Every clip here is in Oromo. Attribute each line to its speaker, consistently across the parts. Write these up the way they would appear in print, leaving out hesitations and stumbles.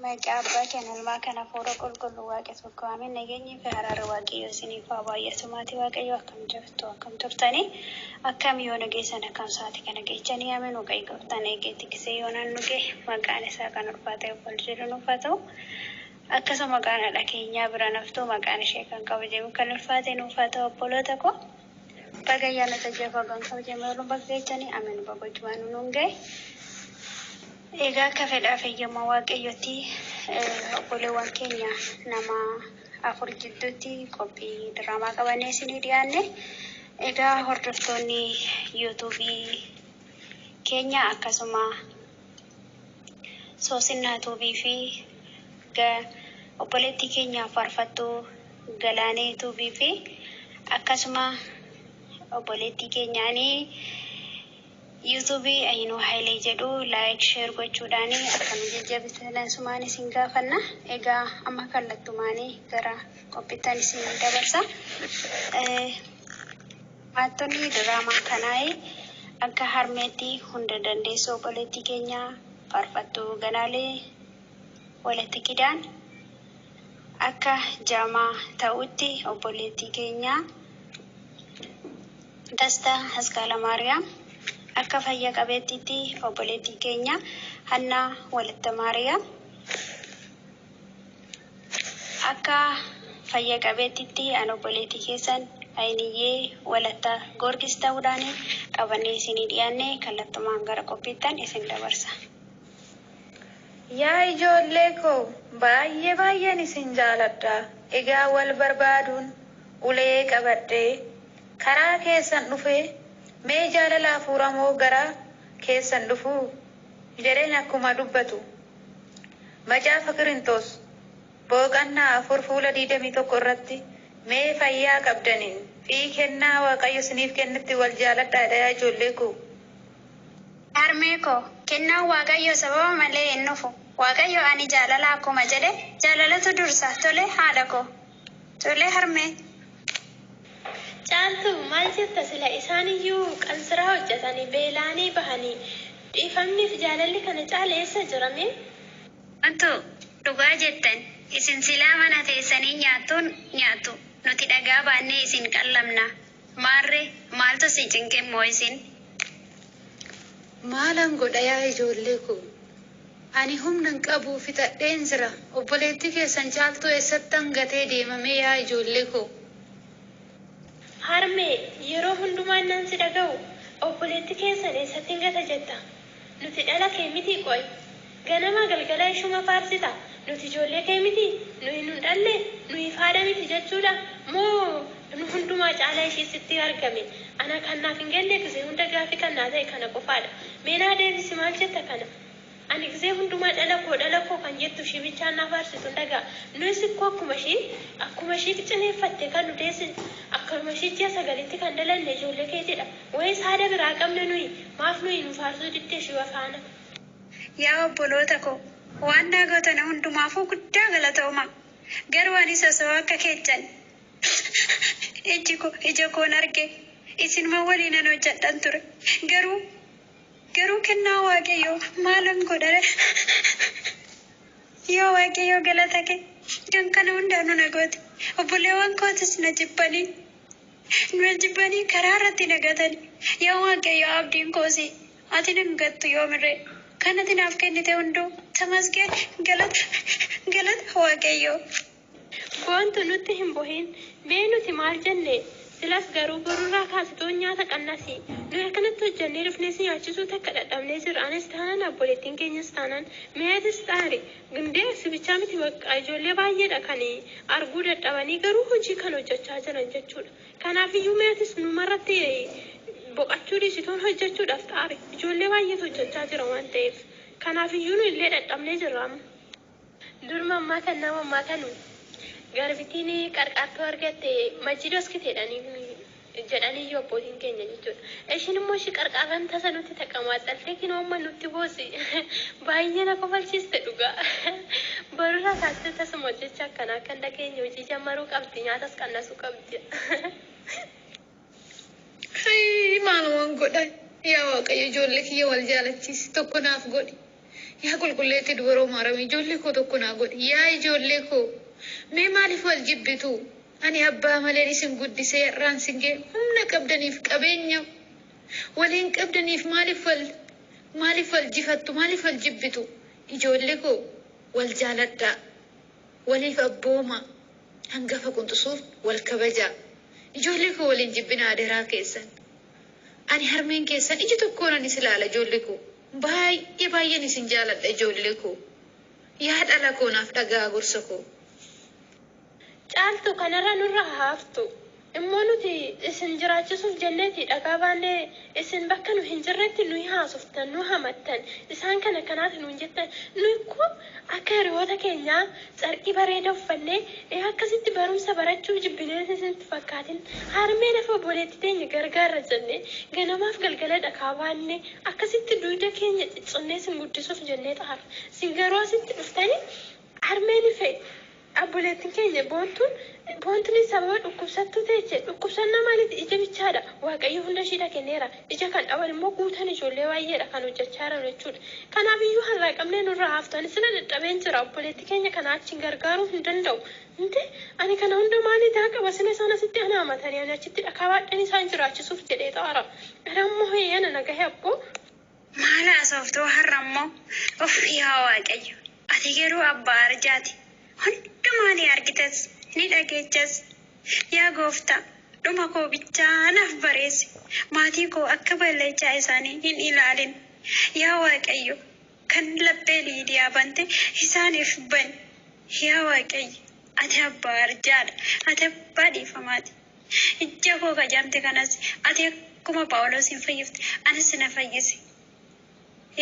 Speaker 1: Maqaa abbaa kan ilmaa kan hafuura qulqulluu waaqa tokko ameen. Nageenyi fi araarri waaqayyoo isiniif haa baay'atu. Maatii waaqayyoo, akkam jirtu? Akkam turtanii? Akkam yoo nageessan? Akkam sa'aatii kana geechanii? Ameen. Waaqayyo gooftaan eegee tiksee yoo naan nu gahe, maqaan isaa kan ulfaatee ol jedhu nuuf haa ta'u. Akkasuma maqaan haadha keenyaa bira naftuu maqaan ishee kan kabajamu kan ulfaate nuuf haa ta'u. Obboloota koo, baga ayyaana tajaajila kan kabajame ooluun bakka geechanii, ameen. Baga nuun gahe. Egaa akka fedhaa fayyama waaqayyootti obboleewwan keenya nama afur jidduutti qophii diraamaa qabannee isinii dhiyaanne. Egaa hordoftoonni yuutuubii keenya, akkasuma Soosinnaa Tuubii fi obboleettii keenya Faarfattuu Galaanee Tuubii fi akkasuma obboleettii keenyaanii yuutuubii Ayinuu Hayilee jedhu like, share gochuudhaan akka nu jajjabeessitan sumaan isin gaafanna. Egaa amma kallattumaanii gara qophiittan isin dabarsa. Hirmaattonni diraamaa kanaa akka harmeetti hunda dandeessuu obboleettii keenya Faarfattuu Ganaalee walitti kidaan, akka jaamaa ta'utti obboleettii keenya Dastaa Askaala Maariyaam, akka fayya qabeettiitti obboleettii keenya Hannaa Walitta Maariyaam, akka fayya qabeettiitti an obboleettii keessan Ayiniyyee Walatta Goorgis ta'uudhaan qabannee isinii dhiyaanne. Kallattumaan gara qophiittan isin dabarsa.
Speaker 2: Yaa ijoollee koo, baay'ee baay'een isin jaaladha. Egaa wal barbaaduun ulee qabadhee karaa keessan dhufee, mee jaalala hafuuramoo gara keessan dhufuu jedheen akkuma dubbatu. Macaafa Kirintoos boqonnaa 4 fuula 21 irratti, mee fayyaa qabdaniin fi kennaa Waaqayyo isiniif kennutti wal jaaladhaadha, yaa ijoollee koo.
Speaker 1: Harmee koo, kennaan Waaqayyo sababa malee hin dhufu. Waaqayyo ani jaalala akkuma jedhe, jaalalatu dursa. Tole haadha koo. Tole harmee.
Speaker 3: Caaltuu, maal jetta? Sila isaan iyyuu qansiraa hojjetanii beelaanii bahanii, dhiifamniif jaalalli kana caale eessa jirame?
Speaker 1: Wantu dhugaa jettan. Isin silaa mana teessanii nyaattuun nyaattu, nuti dhagaa baannee isin qallamna. Maarre maaltu si cinqe immoo isin?
Speaker 2: Maalan godha, yaa ijoollee koo? Ani humna hin qabu, fixadheen jira. Obboleettii keessan Caaltuu eessattan gatee deemamee, yaa ijoollee koo?
Speaker 3: Harmee, yeroo hundumaa nan si dhaga'u, obboleetti keessan eessattiin gata jetta. Nuti dhala kee miti qoy? Ganama galgala ishuma faarsita. Nuti ijoollee kee miti? Nuyi nun dhalle? Nuyi haadha miti jechuudha moo nu hundumaa caalaa ishii sitti argame? Ana kan naaf hin galle, gisee hunda gaafii kan naa ta'e kana qofaadha. Mee naa deebisi, maal jetta kana? Ani gisee hundumaa dhala koo, dhala koo kan jettu ishii bichaan naa faarsitu hin dhaga'a. Nuyis ikkoo akkuma ishii cineeffatte kan nu deesse, akkuma ishii ji'a 9tti kan dalanne ijoollee keetidha. Wayis haadha biraa qabna nuyi? Maaf nuyi nu faarsuu didde ishii faana?
Speaker 1: Yaa obboloota koo, waan naa gootan hundumaafuu guddaa galatooma. Garuu anis osoo akka keessan ijji koo ija koon arge isinuma waliinan hojjedhan ture. Garuu kennaa Waaqayyoo maalan godha? Yaa Waaqayyoo, galata kee kan kana hundaanuu na goote. Obboleewwan kootis na jibbanii karaa irratti na gatani. Yaa Waaqayyo, abdiin koosi, ati nan gattu yoomirree. Kan ati naaf kennite hunduu tamasgeen, galata, galata Waaqayyoo.
Speaker 3: Boontu, nutti hin bohin. Mee nuti maal jenne? Silas garuu borurraa kaasitoo nyaata qannasi. Nuyi akkanatti hojjennee dhufnee si nyaachisuu takka dhadhabnee jirra. Anis taanaan, obboleettiin keenyas taanaan, meetis xaari. Gindee si bichaa miti, bakka ijoollee baay'eedha kan arguu dadhabanii garuu hojii kan hojjechaa jiran jechuudha. Kanaafiyyuu meetis numarratti boqachuu dhiisitoon hojjechuudhaaf xaari. Ijoollee baay'eetu hojjechaa jira waan ta'eef. Kanaafiyyuu nu illee dadhabnee jirra amma. Dur mammaa kan nama ammaa kanu garbittiin qarqaartuu argatte majjii doskite jedhanii iyyuu abbootiin keenya jechuudha. Ishiin immoo ishii qarqaarran tasa nutti taqamaaxaltee kinoo amma nutti boosi. Baay'ee na kofalchiiste dhugaa. Borurraa kaastee tasuma hojjechaa akkanaa akka hin dhageenye hojii jammaruu qabdi, nyaatas qannasuu qabdi.
Speaker 2: Hayi, maalumaan godha? Yaa Waaqayyo, ijoollee kiyya wal jaalachiisi, tokko naaf godhi. Yaa qulqulleetti dubaroo Maariyaam, ijoollee koo tokko naa godhi. Yaa ijoollee koo, mee maaliif wal jibbitu? Ani abbaa maleen isin guddisee har'aan sin ga'e. Humna qabdaniif, qabeenya waliin qabdaniif, maaliif wal jifattu? Maaliif wal jibbitu? Ijoollee koo, wal jaaladhaa, waliif abbooma, hangafa quxisuuf wal kabajaa. Ijoollee koo, waliin jibbina adeeraa keessan. Ani harmeen keessan iji tokkoon ani is ilaala. Ijoollee koo, baay'ee baay'een isin jaaladha. Ijoollee koo, yaa dhala koo, naaf dhagaa gorsa koo.
Speaker 3: Caaltu, kanarra nurra haaftu. Immoo nuti isin jiraachisuuf jenneeti dhagaa baannee. Isin bakka nu hin jirretti nu haasoftan, nu hamattan, isaan kana kanaati nuun jettan. Nu ikkoo akka hiriyoota keenyaa carqii bareeda uffannee akkasitti barumsa barachuu jibbinee isinitti fakkaatin. Harmee lafa obboleetti teenya gargaarra jennee ganamaaf galgala dhagaa baannee akkasitti dugda keenya ciccinnee isin guddisuuf jennee xaara. Isin garuu asitti dhuftanii harmeen fe'e obboleettiin keenya Boontuun, Boontuun sababa dhukkubsattuu teeche. Dhukkubsannaa maaliiti? Ija bichaadha. Waaqayyo hunda ishiidha kenneera. Ija kan dhaban immoo guutan ijoollee baay'eedha kan hojjechaa jiran jechuudha. Kanaaf iyyuu har'aa qabnee nurraa haftan. Sila dadhabeen jira, obboleettii keenya kana achiin gargaaruu hin danda'u. Inte ani kana hunda maalii taa qaba? Sila isaan asitti ana hamatanii ani achitti dhakaa baadheen isaan jiraachisuuf jedhee xaara. Rammoo heeyyana nagahe abboo.
Speaker 1: Maal haasoftuu har'a immoo? Uff, yaa Waaqayyo! Ati garuu abbaa arjaati. Hundumaa ni argitas, ni dhageechas. Yaa gooftaa, dhuma koo bichaa naaf bareessi. Maatii koo akka balleechaa isaanii hin ilaalin. Yaa Waaqayyo, kan laphee Liidiyaa bante isaaniif bani. Yaa Waaqayyo, ati abbaa arjaadha. Ati abbaa dhiifamaati. Ija koo kajaamte kanas ati akkuma Phaawulos hin fayyifte, anis na fayyisi.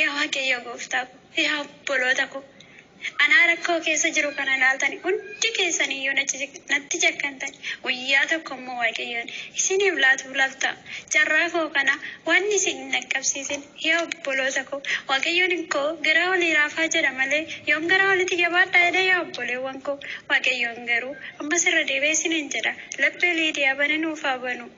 Speaker 1: Yaa Waaqayyo gooftaa ko, yaa obboloota ko, anaa rakkoo keessa jiru kana ilaaltani hundi keessaniyyuu natti jakkantani. Guyyaa tokko immoo Waaqayyoon isiniif laatuuf lafta. Carraa koo kana wanni isin hin dhaqqabsiisin, yaa obboloota ko, Waaqayyoon koo garaa walii raafaa jedha malee yoom garaa walitti jabaadhaa jedhee? Yaa obboleewwan koo, Waaqayyoon garuu ammas irra deebi'ee isiniin jedha, laphee Liidiyaa bane nuuf haa banu.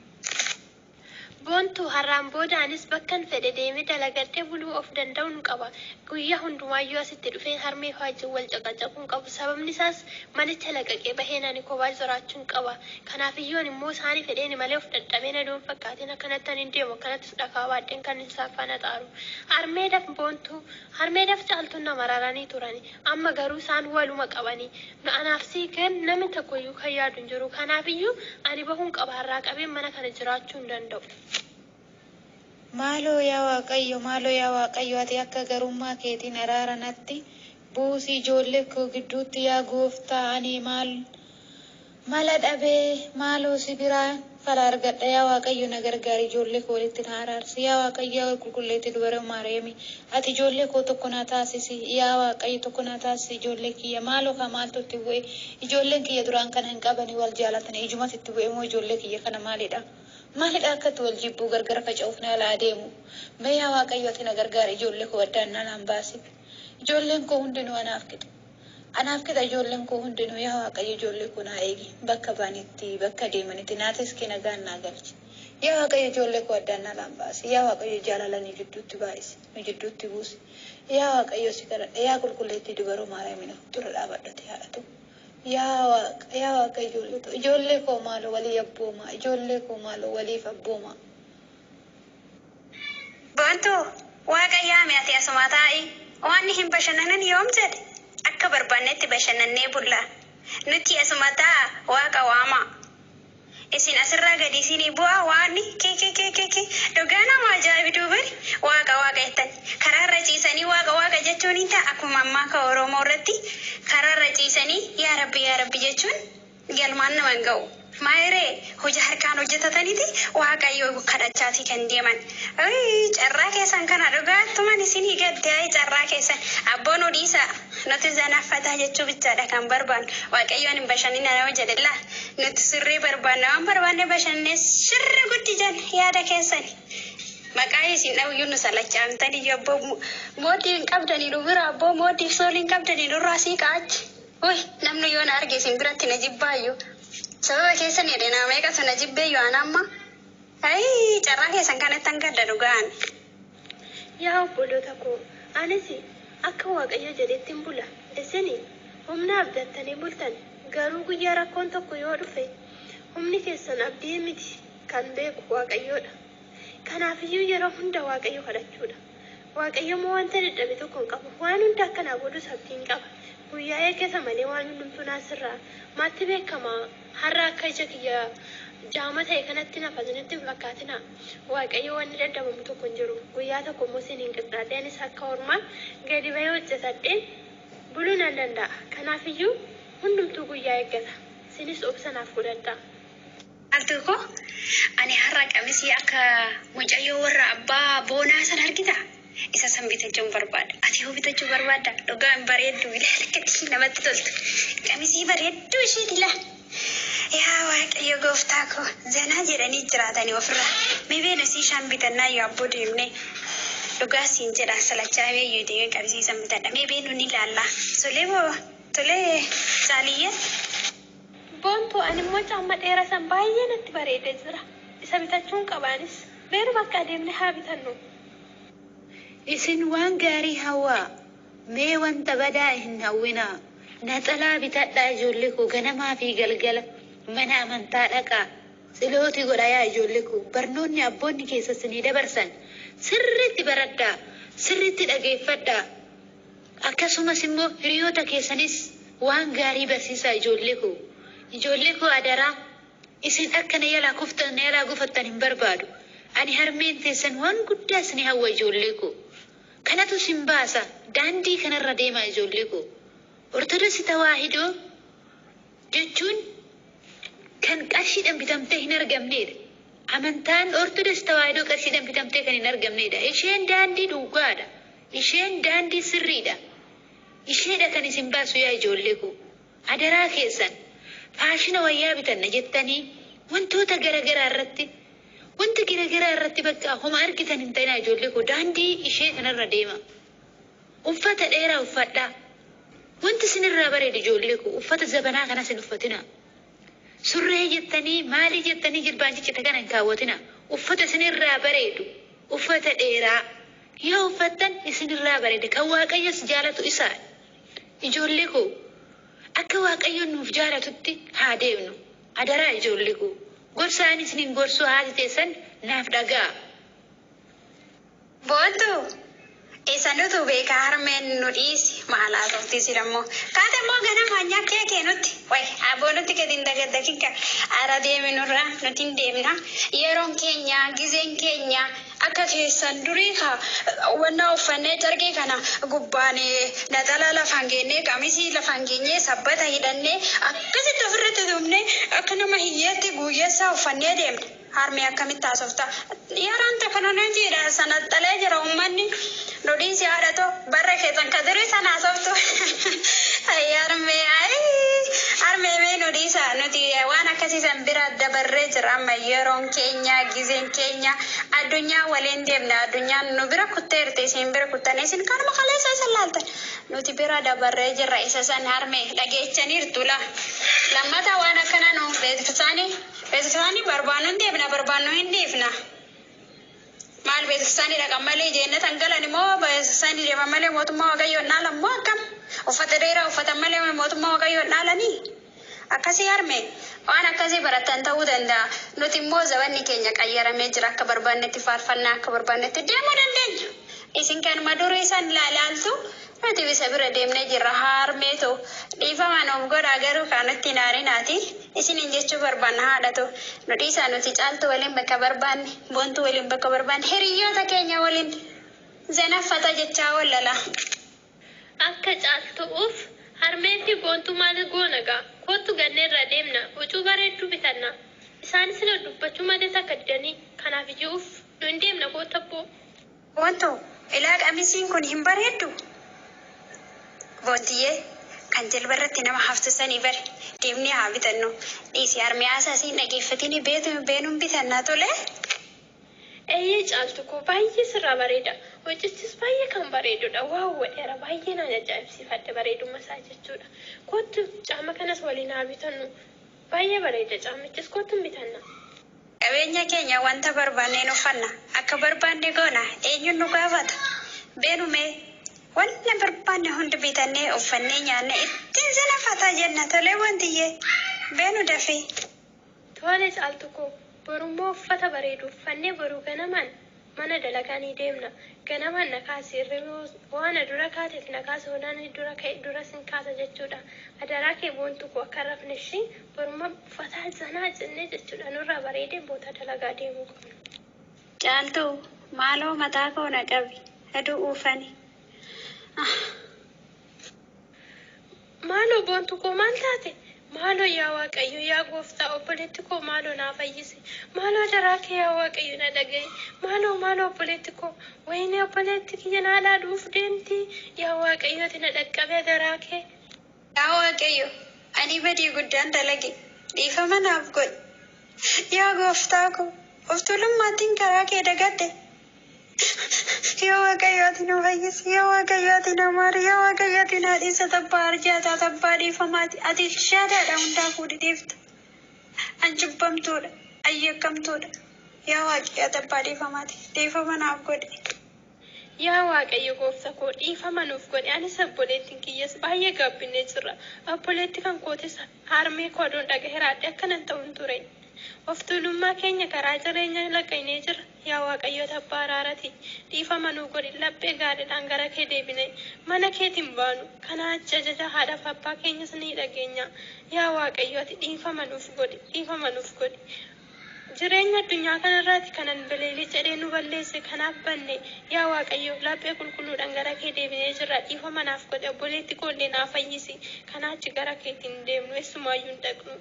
Speaker 3: Boontuu, har'aan booda anis bakkan fedhe deemee dalagadhee buluu of danda'uun qaba. Guyyaa hundumaayyuu asitti dhufeen harmee wajjin wal caqacaquun qabu. Sababni isaas manicha laqaqee baheen ani kophaa jiraachuun qaba. Kanaafiyyuu ani immoo isaanii fedheen malee of dadhabeen aduun fakkaatiin akkanatti ani deemu, akkanattis dhakaa baadheen kan isaan faana xaaru. Harmeedhaaf Boontuu, harmeedhaaf Caaltuun na mararanii turani. Amma garuu isaan waluma qabanii. Anaaf sii kan namni tokkoyyuu kan yaadu hin jiru. Kanaafiyyuu ani bahuun qaba, har'aa qabeen mana kana jiraachuu hin danda'u.
Speaker 2: Maaloo yaa Waaqayyo, maaloo yaa Waaqayyo, ati akka garummaa keetiin araara natti buusi ijoollee koo gidduutti. Yaa gooftaa, ani maal mala dhabee, maaloo si biraa fala argadha. Yaa Waaqayyo, na gargaari, ijoollee koo walitti na araarsi. Yaa Waaqayyo, yaa qulqulleetti dubara Maariyaami, ati ijoollee koo tokko na taasisi. Yaa Waaqayyo, tokko na taasisi ijoollee kiyya. Maaloo kaa maaltu itti bu'e? Ijoolleen kiyya duraan kana hin qabanii, wal jaalatanii. Ijumatti itti bu'e moo ijoollee kiyya kana? Maalidha? Maalidha akkatti wal jibbuu, gargar faca'uuf na alaa adeemu? Mee yaa Waaqayyo, ati na gargaari, ijoollee koo addaan na laan baasi. Ijoolleen koo hundinuu anaaf qixa. Anaaf qixa ijoolleen koo hundinuu. Yaa Waaqayyo, ijoollee koo naa eegi. Bakka baanitti, bakka deemanitti naatis kee nagaan naa galchi. Yaa Waaqayyo, ijoollee koo addaan na laan baasi. Yaa Waaqayyo, jaalala nu jidduutti baay'isi. Nu jidduutti buusi. Yaa Waaqayyo, si kadhadha. Yaa qulqulleettii dubaroo Maariyaamiin dura dhaabadhate haadhatu. Yaa Waaqa, yaa Waaqa, ijoollee koo, ijoollee koo maaloo walii abbooma. Ijoollee koo maaloo waliif abbooma.
Speaker 1: Boontuu, waaqa yaame, ati asuma taa'i. Waan hin bashannanan yoom jedhe? Akka barbaannetti bashannannee bulla. Nuti asuma taa'a, waaqa waama. Isin asirraa gadi isinii bu'aa waan kee kee kee kee kee. Dhugaa nama ajaa'ibduu bari. Waaqa waaqa jettan karaarra ciisanii waaqa waaqa jechuun hin ta'a. Akkuma ammaa ka Oromoo irratti karaarra ciisanii yaa Rabbi, yaa Rabbi jechuun galmaan nama hin ga'u. Maayiree hojii harkaan hojjetataniiti Waaqayyo kadhachaatii kan deeman. Carraa keessan kana dhugaattuman isinii gadde. Ayi, carraa keessan abboo, nu dhiisa, nuti zanaffataa jechuu bichaadha kan barbaannu. Waaqayyoon hin bashannina nama jedhe laa, nuti sirrii barbaanna, waan barbaanne bashannee sirri guddi jan yaada keessani. Maqaa isin dhabuyyuu nu salachaamtanii iyyuu. Abboo, mootii hin qabdanii nu bira, abboo, mootiif soolii hin qabdanii nurraa sii ka'achi. Uy, namni yoo na arge isin biratti na jibbaayyuu. Sababa keessan jedhe nama meeqatu na jibbeeyyuu ana amma. Ayi, carraa keessan kanatti an gadda dhugaan.
Speaker 3: Yaa obboloota koo, anis Akka Waaqayyo jedhetti hin bula. Isin humna abdattanii bultan. Garuu guyyaa rakkoon tokko yoo dhufe humni keessan abdii miti kan beeku Waaqayyoodha. Kanaafiyyuu yeroo hunda Waaqayyo kadhachuudha. Waaqayyo immoo wanta dadhabe tokko hin qabu. Waan hunda akkanaa godhus abdiin qaba. Guyyaa eeggata malee waan hundumtuu naasirraa maatti beekama. Har'a akka ija kiyya jaama ta'e kanatti nafa isinitti hin fakkaatina. Waaqayyo wanni dadhabamu tokko hin jiru. Guyyaa tokko immoo isin hin qixxaadhe anis akka ormaa gadi bahee hojjetadhee buluu nan danda'a. Kanaafiyyuu hundumtuu guyyaa eeggata. Isinis obsanaaf godhadhaa.
Speaker 1: Al tokko ani har'a qamisii akka mucayyoo warra abbaa boonaa san argita. Isa san bitachuun barbaada. Ati hoo bitachuu barbaadda? Dhugaan bareeddu ilaali akkatti namatti toltu. Qamisii bareedduu isheeti laa. Yaa Waaqayyo gooftaa koo zanaa jedhanii jiraatanii ofirraa. Mee beenu sii shaan bitannaa yoo abboo deemnee. Dhugaa siin jedha salachaa meeyyuu deemee qamisii san bitadha. Mee beenu ni ilaalla. Tolee boo tolee caaliyyee.
Speaker 3: Boontuu ani immoo caamma dheeraa san baay'ee natti bareedee jira. Isa bitachuun qabaanis beeru bakka adeemnee haa bitannu.
Speaker 2: Isin waan gaarii hawwaa. Mee wanta badaa hin hawwinaa. Naxalaa bitadhaa ijoollee koo ganamaa fi galgala mana amantaa dhaqaa. Tsilootii godhaa yaa ijoollee koo barnoonni abboonni keessa isinii dabarsan sirriitti baradhaa sirriitti dhageeffadhaa. Akkasumas immoo hiriyoota keessanis waan gaarii barsiisaa ijoollee koo. Ijoollee koo adaraa isin akka na jalaa kuftan na jalaa gufattan hin barbaadu. Ani harmeen teessan waan guddaa isinii hawwa ijoollee koo. Kanatu isin baasa daandii kanarra deemaa ijoollee koo. Ortodoksii Tawaahidoo jechuun kan qarshiidhaan bitamtee hin argamnedha. Amantaan Ortodoksii Tawaahidoo qarshiidhaan bitamtee kan hin argamnedha. Isheen daandii dhugaadha. Isheen daandii sirriidha. Isheedha kan isin baasu yaa ijoollee koo. Adaraa keessan faashina wayyaa bitanna jettanii wantoota garaagaraa irratti wanta garaagaraa irratti bakka homa argitan hin ta'inaa ijoollee koo daandii ishee kanarra deema. Uffata dheeraa uffadhaa. Wanti isinirraa bareedu ijoollee koo uffata zabanaa kanas hin uffatina. Surree jettanii maalii jettanii jilbaan ciccita kana hin kaawwatina. Uffata isinirraa bareedu uffata dheeraa yoo uffattan isinirraa bareeda kan Waaqayyos jaalatu isaa. Ijoollee koo akka Waaqayyo nuuf jaalatutti haa deemnu. Adaraa ijoollee koo gorsa ani isiniin gorsuu haati teessan naaf dhaga'a.
Speaker 1: Boontuu isa nutu beekaa harmeen nu dhiisi maal haasofti isin ammoo. Kaate immoo ganama nyakkee kee nutti. Way abboo nutti gadi hin dagaddakinka ara deeminurra nuti hin deemna. Yeroon keenya gizeen keenya akka keessan durii haa wannaa uffannee carqii kana gubbaan naxalaa lafaan geennee qamisii lafaan geenyee sabbata hidhannee akkasitti ofirratti tumnee akka nama hiyyeetti guyyessaa uffannee deemna. Harmee akkamitti haasofta? Yeroon teknooloojiidha sana xalee jira uummanni. Loliisi haadha barra keessan ka durii sana haasoftu. Harmee harmee mee nu dhiisa nuti waan akkasiisan bira dabarree jira amma yeroon keenya gizeen keenya addunyaa waliin deemna addunyaan nu bira kutteerti isin bira kuttanii isin kanuma kaleessa isa laaltan nuti bira dabarree jirra isa san harmee dhageechaniirtu la lammata waan akkanaa nu beeksisaanii beeksisaanii barbaannu hin deemna barbaannu hin dhiifna. Maal beeksisaanii dhaqan malee jennatan galan immoo beeksisaanii deeman malee mootummaa waaqayyoon dhaalan moo akkam uffata dheeraa uffatan malee mootummaa waaqayyoon dhaalanii akkasii harme waan akkasii baratan ta'uu danda'a nuti immoo zabanni keenya qayyaramee jira akka barbaannetti faarfannaa akka barbaannetti deemuu dandeenya isin kanuma durii san laalaaltu nuti isa bira deemnee jirra harmeetu dhiifama nuuf godhaa garuu kan nutti hin aarinaati isiniin jechuu barbaanna haadhatu nu dhiisaa nuti caaltu waliin bakka barbaanne boontuu waliin bakka barbaanne hiriyoota keenya waliin zanaffata jechaa wallala.
Speaker 3: Akka caaltu'uuf harmee fi boontuu maal goona gaa? Kottu ganneerra deemna. Huccuu bareedduu bitanna. Isaanis sila dubbachuu malee takka didanii kanaaf iyyuu nu hin deemna kottu abboo.
Speaker 1: Boontuu ilaa qamisiin kun hin bareeddu. Boontiyyee kan jilbarratti nama haftisanii bare deemnee haa bitannu dhiisi harmee haasaa siin dhageeffatini beetu beenuun bitannaa tole.
Speaker 3: Eeyyee caaltu koo baay'ee sirraa bareeda. Hojjechiis baay'ee kan bareedudha. Waaw wadheera baay'ee naan ajaa'ibsiifadhe bareedummaa isaa jechuudha. Kottu caama kanas waliin haa bitannu. Baay'ee bareeda caamichis kottu hin bitanna.
Speaker 1: Qabeenya keenya wanta barbaanneen uffanna akka barbaanne goona eenyuun nu gaafata beenumee Wanna barbaanne hundi bitannee uffannee nyaannee ittiin zanafataa jenna tolee wantiyyee. Beenu dafee.
Speaker 3: Tole caaltu koo borummoo uffata bareedu uffannee boruu ganamaan mana dalagaa ni deemna. Ganamaan na kaasi hirriba waan dura kaateef na kaasa hodhaan dura ka'e dura sin kaasa jechuudha. Adaraa kee boontu koo akka rafne ishii borummaa uffata zanaa jennee jechuudha nurraa bareedee boota dalagaa deemuu qabna.
Speaker 1: Caaltuu maaloo mataa koo na qabi. Aduu uufani.
Speaker 3: Maaloo boontu koo maal taate? Maaloo yaa Waaqayyo yaa gooftaa obboleetti koo maaloo naa fayyisi. Maaloo adaraa kee yaa Waaqayyo na dhaga'i. Maaloo maaloo obboleetti koo wayinee obboleetti kiyya naa dhaaduuf deemti. Yaa Waaqayyo ati na dhaqqabe adaraa kee.
Speaker 1: Yaa Waaqayyo ani badii guddaan dalage dhiifama naaf godhi. Yaa gooftaa koo of tuulummaattiin karaa kee dagadhe. Yaa Waaqayyo ati nu fayyisi. Yaa Waaqayyo ati na maari. Yaa Waaqayyo ati na dhiisa tabbaa arjaataa tabbaa dhiifamaati. Ati shaadaadha hundaa fuudhi dhiifta. An cubbamtuudha. An yakkamtuudha. Yaa Waaqayyo ati abbaa dhiifamaati. Dhiifama naaf godhi.
Speaker 3: Yaa Waaqayyo gooftaa koo dhiifama nuuf godhi. Anis obboleettiin kiyyas baay'ee gaabbinee jirra. Obboleetti kan kootis harmee koo aduun dhagaheeraadhe akkanan ta'uun ture. Of tuulummaa keenya karaa jireenya laqaynee jira. Yaa Waaqayyo abbaa araarati. Dhiifama nuuf godhi. Laphee gaariidhaan gara kee deebine. Mana keetiin baanu. Kanaa achi ajaja haadhaaf abbaa keenyas ni dhageenya. Yaa Waaqayyo ati dhiifama nuuf godhi. Dhiifama nuuf godhi. Jireenya addunyaa kanarraati kanan beleelii jedhee nu balleesse kanaaf banne yaa Waaqayyo laphee qulqulluudhaan gara kee deebinee jirra dhiifama naaf godhe obboleetti koollee naa fayyisi kanaa achi gara keetiin deemnu eessumaayyuu hin dhaqnu.